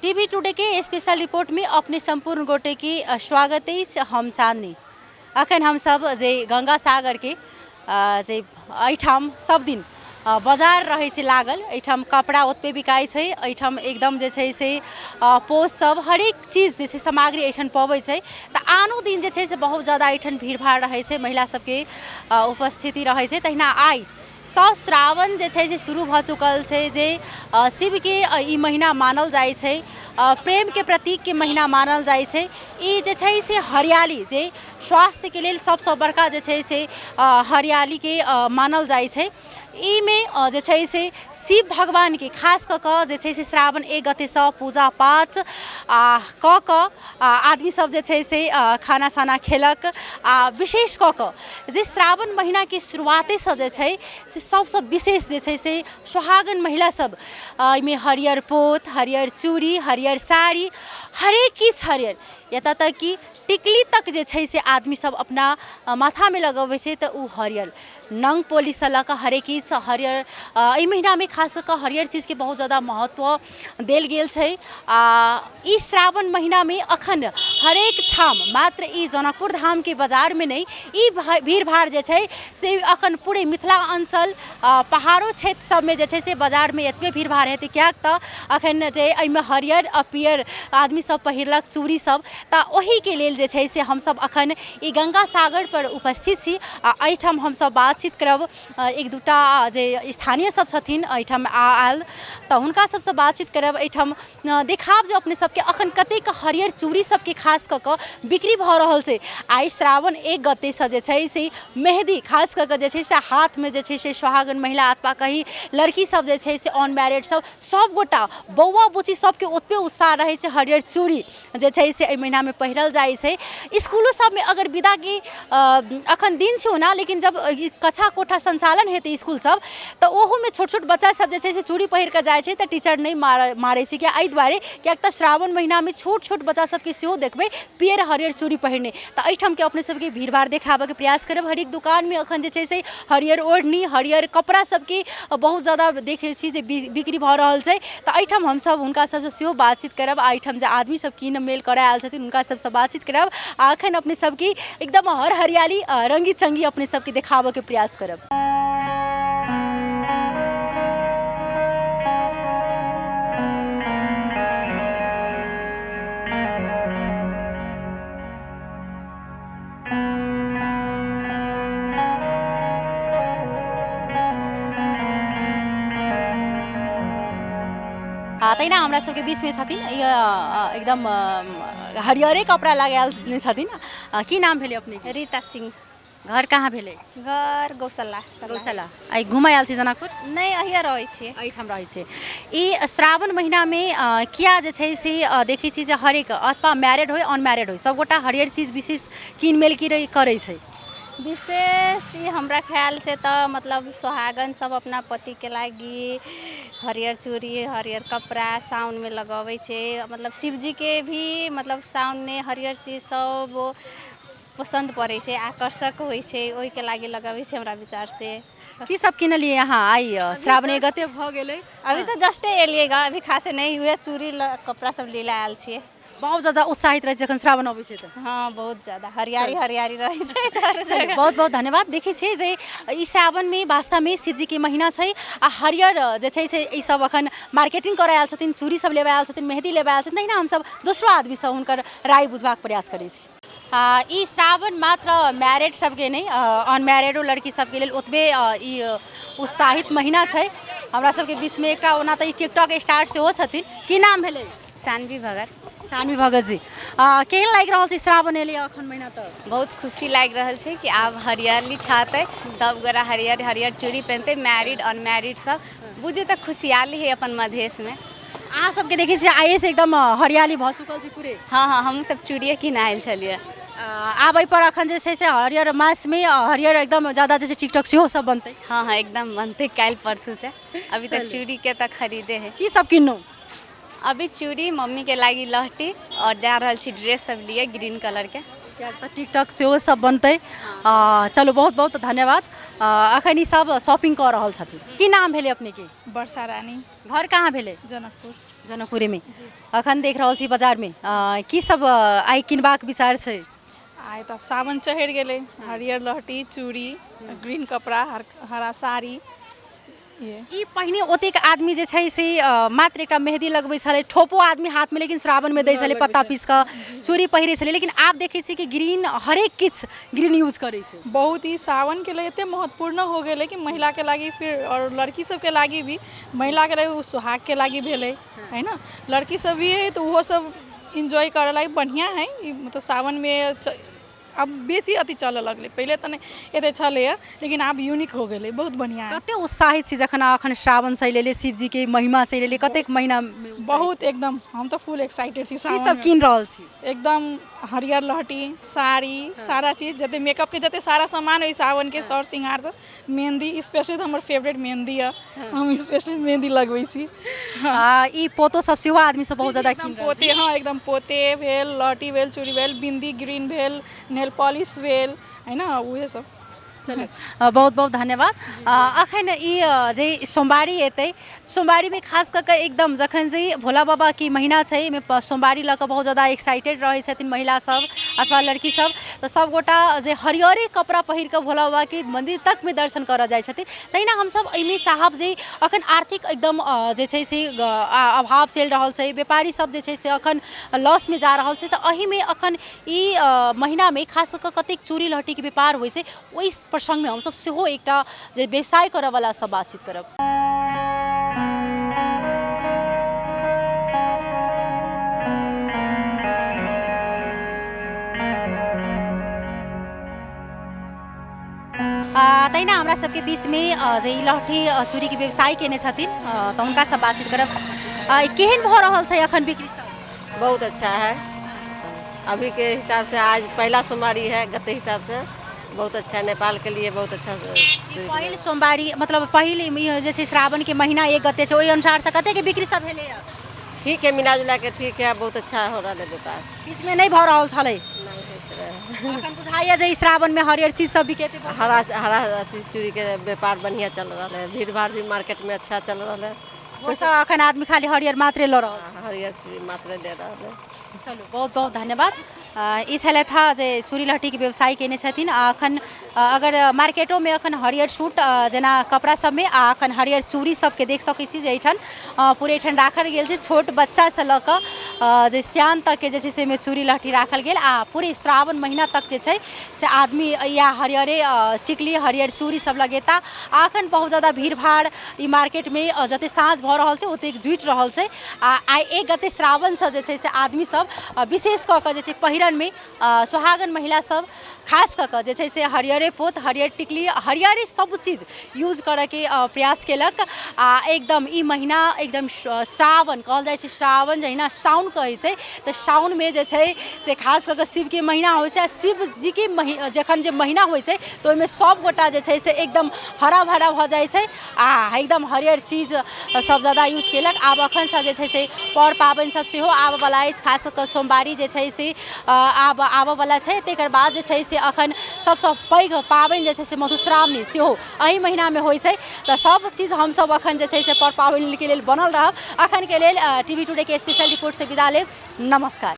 TV today के special report में अपने संपूर्ण गोटे के स्वागत अछि। हम चांदनी। अखन हम सब जे गंगा सागर के जे एहिठाम सब दिन बाजार रहै छै लागल, एहिठाम कपड़ा ओतबे बिकाइ छै, एहिठाम एकदम जे छै से पोत सब हरेक चीज जे छै सामग्री एहिठाम पबै छै। तऽ आनो दिन जे छै से बहुत ज्यादा एहिठाम भीड़ भाड़ रहै छै, महिला सबके उपस्थिति रहै छै। तहिना आइ सँ श्रावण जे छै से शुरू भऽ चुकल छै, जे शिवके ई महीना मानल जाइ छै, प्रेमके प्रतीकके महीना मानल जाइ छै। ई जे छै से हरियाली जे स्वास्थ्यके लेल सबसँ बड़का जे छै से हरियालीके मानल जाइ छै। एहिमे जे छै से शिव भगवानके खास कऽ कऽ जे छै से श्रावण 1 गतेसँ पूजा पाठ कऽ कऽ आदमी सब जे छै से खाना साना खेलक। आ विशेष कऽ कऽ जे श्रावण महीनाके शुरुआतेसँ जे छै से सबसँ विशेष जे छै से सुहागन महिला सब एहिमे हरियर पोत, हरियर चूड़ी, हरियर साड़ी, हरेक किछु हरियर, एतऽ तक कि टिकली तक जे छै से आदमी सब अपना माथामे लगबै छै तऽ ओ हरियर नंग पोलिससँ लऽ कऽ हरेक चीजसँ हरियर। एहि महिनामे खास कऽ कऽ हरियर चीजके बहुत ज्यादा महत्व देल गेल छै। आ ई श्रावण महिनामे अखन हरेक ठाम, मात्र ई जनकपुर धामके बाजारमे नहि, ई भीड़ भाड़ जे छै से अखन पूरे मिथिला अञ्चल पहाड़ो क्षेत्र सबमे जे छै से बाजारमे एतबे भीड़ भाड़ हेतै, किएक तऽ अखन जे एहिमे हरियर आ पियर आदमी सब पहिरलक चूड़ी सब, तऽ ओहिके लेल जे छै से हमसब अखन ई गंगा सागर पर उपस्थित छी। आ एहिठाम हमसब बातचीत करब, एक दूटा जे स्थानीय सब छथिन एहिठाम आयल, तऽ हुनका सबसँ बातचीत करब। एहिठाम देखाब जे अपने सबके अखन कतेक हरियर चूड़ी सबके खास कऽ कऽ बिक्री भऽ रहल छै। आइ श्रावण 1 गतेसँ जे छै से मेहदी खास कऽ कऽ जे छै से हाथमे जे छै से सुहागन महिला अथवा कही लड़की सब जे छै से अनमैरिड सब सब गोटा बौआ बुच्ची सबके ओतबे उत्साह रहै छै। हरियर चूड़ी जे छै से एहि महिनामे पहिरल जाइ छै। इसकुलो सबमे अगर विदागी अखन दिन छै ओना, लेकिन जब ई कक्षा कोठा सञ्चालन हेतै इसकुल सब, तऽ ओहोमे छोट छोट बच्चा सब जे छै से चूड़ी पहिर कऽ जाइ छै, तऽ टीचर नहि मारै छै। किया एहि दुआरे किएक तऽ श्रावण महिनामे छोट छोट बच्चा सबके सेहो देखबै पियर हरियर चूड़ी पहिरने। तऽ एहिठामके अपने सबके भीड़ भाड़ देखाबऽके प्रयास करब। हरेक दोकानमे अखन जे छै से हरियर ओढ़नी, हरियर कपड़ा सबके बहुत ज्यादा देखै छी जे बिक्री भऽ रहल छै। तऽ एहिठाम हमसब हुनका सबसँ सेहो बातचीत करब आ एहिठाम जे आदमी सब कीन मेल करऽ आयल छथिन हुनका सबसँ बातचीत करब। आ अखन अपने सबके एकदम हर हरियाली रङ्गी चङ्गी अपने सबके देखाबऽके प्रयास करब। आ तहिना हमरा सबके बीचमे छथिन एकदम हरियरे कपड़ा लगायल छथिन। की नाम भेलै अपनेके? रीता सिंह। घर कहाँ भेलै? घर गौशाला। गौशाला। आइ घुमय आयल छी जनकपुर? नहि, अहिए रहै छियै। एहिठाम रहै छियै। ई श्रावण महिनामे किया जे छै से देखै छी जे हरेक अथवा मैरिड होइ अनमैरिड होइ सबगोटा हरियर चीज विशेष कीन मेल की करै छै? विशेष ई हमरा ख्याल से तऽ मतलब सोहागन सब अपना पतिके लागि हरियर चूड़ी, हरियर कपड़ा साउनमे लगबै छै। मतलब शिवजीके भी मतलब साउनमे हरियर चीज सब पसन्द पड़ै छै, आकर्षक होइ छै, ओहिके लागि लगबै छै हमरा विचारसँ। की सब किनलियै अहाँ आइ? श्रावण 1 गते भऽ गेलै। अभी तऽ जस्टे एलियै गा, अभी खासे नहि हुए, चूड़ी कपड़ा सब ले आयल छियै। बहुत ज्यादा उत्साहित रहै छै जखन श्रावण अबै छै तऽ? हँ, बहुत ज्यादा हरियारी हरियारी रहै छै चारू जगह। बहुत बहुत धन्यवाद। देखै छियै जे ई सावनमे वास्तवमे शिवजीके महीना छै आ हरियर जे छै से ई सब अखन मार्केटिंग करऽ आयल छथिन, चूड़ी सब लेबऽ आयल छथिन, मेहदी लेबऽ आयल छथिन। तहिना हमसब दोसरो आदमीसँ हुनकर राय बुझबाक प्रयास करै छी। ई श्रावण मात्र मैरिड सबके नहि, अनमैरिडो लड़की सबके लेल ओतबे ई उत्साहित महीना छै। हमरा सबके बीचमे एकटा ओना तऽ ई टिकटॉक स्टार सेहो छथिन। की नाम भेलै? सानवी भगत। सानवी भगत जी, केहन लागि रहल छै श्रावण एलै अखन महीना तऽ? बहुत खुशी लागि रहल छै कि आब हरियाली छातै, सब गोरा हरियर हरियर चूड़ी पहिनतै, मैरिड अनमैरिड सब बुझू तऽ खुशियाली है अपन मधेशमे। अहाँ सबके देखै छियै आइए से एकदम हरियाली भऽ चुकल छै पूरे। हँ हँ, हमहूँ सब चूड़िए कीन आयल छलियै। आब एहिपर अखन जे छै से हरियर मासमे हरियर एकदम ज्यादा जे छै टिकटॉक सेहो सब बनतै। हँ हँ, एकदम बनतै काल्हि परसूसँ। अभी तऽ चूड़ीके तऽ खरीदे है। की सब किनलहुँ? अभी चूड़ी, मम्मीके लागी लहठी, और जा रहल छी ड्रेस सब लिए ग्रीन कलरके। किएक तऽ टिकटॉक सेहो सब बनतै। चलू, बहुत बहुत धन्यवाद। अखन ई सब शॉपिंग कऽ रहल छथिन। की नाम भेलै अपनेके? वर्षा रानी। घर कहाँ भेलै? जनकपुर। जनकपुरेमे। अखन देख रहल छी बाजारमे, की सब आइ किनबाक विचार छै? आइ तऽ सावन चढ़ि गेलै, हरियर लहठी, चूड़ी, ग्रीन कपड़ा, हरा साड़ी। ई पहिने ओतेक आदमी जे छै से मात्र एकटा मेहदी लगबै छलै, ठोपो आदमी हाथमे लेकिन श्रावणमे दै छलै, पत्ता पीस कऽ चूड़ी पहिरै छलै, लेकिन आब देखै छियै कि ग्रीन हरेक किछु ग्रीन यूज करै छै। बहुत ही सावनके लिए एते महत्वपूर्ण हो गेलै कि महिलाके लागि फिर आओर लड़की सबके लागि भी, महिलाके लागि ओ सुहागके लागि भेलै है ने, लड़की सब भी है तऽ ओहो सब इन्जॉय करऽ लागि बढ़िआँ है ई। मतलब सावनमे आब बेसी अथी चलऽ लगलै, पहिले तऽ नहि एते छलैए, लेकिन आब यूनिक हो गेलै, बहुत बढ़िआँ। कते उत्साहित छी जखन अखन श्रावण चलि एलै, शिवजीके महिमा चलि एलै, कतेक महीना? बहुत एकदम, हम तऽ फुल एक्साइटेड छी। की सब कीन रहल छी? एकदम हरियर लहठी, साड़ी, सारा चीज, जते मेकअपके जते सारा सामान ओहि सावनके, सर श्रृंगार सब, मेहन्दी स्पेशली तऽ हमर फेवरेट मेहन्दी यऽ, हम स्पेशली मेहन्दी लगबै छी। ई पोतो सब सेहो आदमी सब बहुत ज्यादा कीन पोते। हँ, एकदम पोते भेल, लहठी भेल, चूड़ी भेल, बिन्दी ग्रीन भेल, नेल पॉलिश भेल है ने, उहे सब। चलू, बहुत बहुत धन्यवाद। अखन ई जे सोमवारी एतै, सोमवारीमे खास कऽ कऽ एकदम जखन जे भोला बाबाके महीना छै, एहिमे सोमवारी लऽ कऽ बहुत ज्यादा एक्साइटेड रहै छथिन महिला सब अथवा लड़की सब, तऽ सबगोटा जे हरियरे कपड़ा पहिर कऽ भोला बाबाके मन्दिर तकमे दर्शन करऽ जाइ छथिन। तहिना हमसब एहिमे चाहब जे अखन आर्थिक एकदम जे छै से अभाव चलि रहल छै, व्यापारी सब जे छै से अखन लॉसमे जा रहल छै, तऽ एहिमे अखन ई महिनामे खास कऽ कऽ कतेक चूड़ी लहठीके व्यापार होइ छै, ओहि प्रसङ्गमे हमसब सेहो एकटा जे व्यवसाय करऽवलासँ बातचीत करब। तहिना हमरा सबके बीचमे जे ई लहठी चूड़ीके व्यवसाय केने छथिन, तऽ हुनकासँ बातचीत करब। केहन भऽ रहल छै अखन बिक्री सब? बहुत अच्छा है अभी के हिसाब से। आज पहला सोमवारी है, गते हिसाब से बहुत अच्छा है, नेपाल के लिए बहुत अच्छा। पहिल सोमवारी मतलब पहिल ई जे छै श्रावणके महीना 1 गते छै, ओहि अनुसारसँ कतेकके बिक्री सब भेलैए? ठीक है, मिला जुला के ठीक है, बहुत अच्छा हो रहा है व्यापार। बीचमे नहि भऽ रहल छलै? नहीं होइत रहे। अखन बुझाइए जे ई श्रावणमे हरियर चीज सब बिकेतै? हरा हरा अथी चूड़ी के व्यापार बढ़िया चल रहा है, भीड़ भाड़ भी मार्केट में अच्छा चल रहा है। भोरसँ अखन आदमी खाली हरियर मात्रे लऽ रहल छै। हरियर चूड़ी मात्र ले रहा है। चलू, बहुत बहुत धन्यवाद। ई छलथि हँ जे चूड़ी लहठीके व्यवसाय कयने छथिन, आ अखन अगर मार्केटोमे अखन हरियर सूट जेना कपड़ा सबमे आ अखन हरियर चूड़ी सबके देख सकै छी जे एहिठाम पूरे एहिठाम राखल गेल छै। छोट बच्चासँ लऽ कऽ जे सियान तकके जे छै से एहिमे चूड़ी लहठी राखल गेल, आ पूरे श्रावण महीना तक जे छै से आदमी इएह हरियरे टिकली, हरियर चूड़ी सब लगेता। आ अखन बहुत ज्यादा भीड़ भाड़ ई मार्केटमे जतेक साँझ भऽ रहल छै ओतेक जुटि रहल छै, आ आइ 1 गते श्रावणसँ जे छै से आदमी सब विशेष कऽ कऽ जे छै पहिरनमे सुहागन महिला सब खास कऽ कऽ जे छै से हरियरे पोत, हरियर टिकली, हरियरे सब चीज यूज करऽके प्रयास केलक। आ एकदम ई महीना एकदम श्रावण कहल जाइ छै, श्रावण जहिना साउन कहै छै, तऽ साउनमे जे छै से खास कऽ कऽ शिवके महीना होइ छै, आ शिवजीके मही जखन जे महीना होइ छै तऽ ओहिमे सभगोटा जे छै से एकदम हरा भरा भऽ जाइ छै, आ एकदम हरियर चीज सब ज्यादा यूज केलक। आब अखनसँ जे छै से पर पाबनि सब सेहो आबऽवला अछि, खास कऽ कऽ सोमवारी जे छै से आब आबऽवला छै। तकर बाद जे छै से अखन सबसँ पैघ पाबनि जे छै से मधुश्रावणी सेहो एहि महीनामे होइ छै। तऽ सब चीज हमसब अखन जे छै से पर पाबनिके लेल बनल रहब। अखनके लेल टीवी टुडेके स्पेशल रिपोर्टसँ विदा लेब। नमस्कार।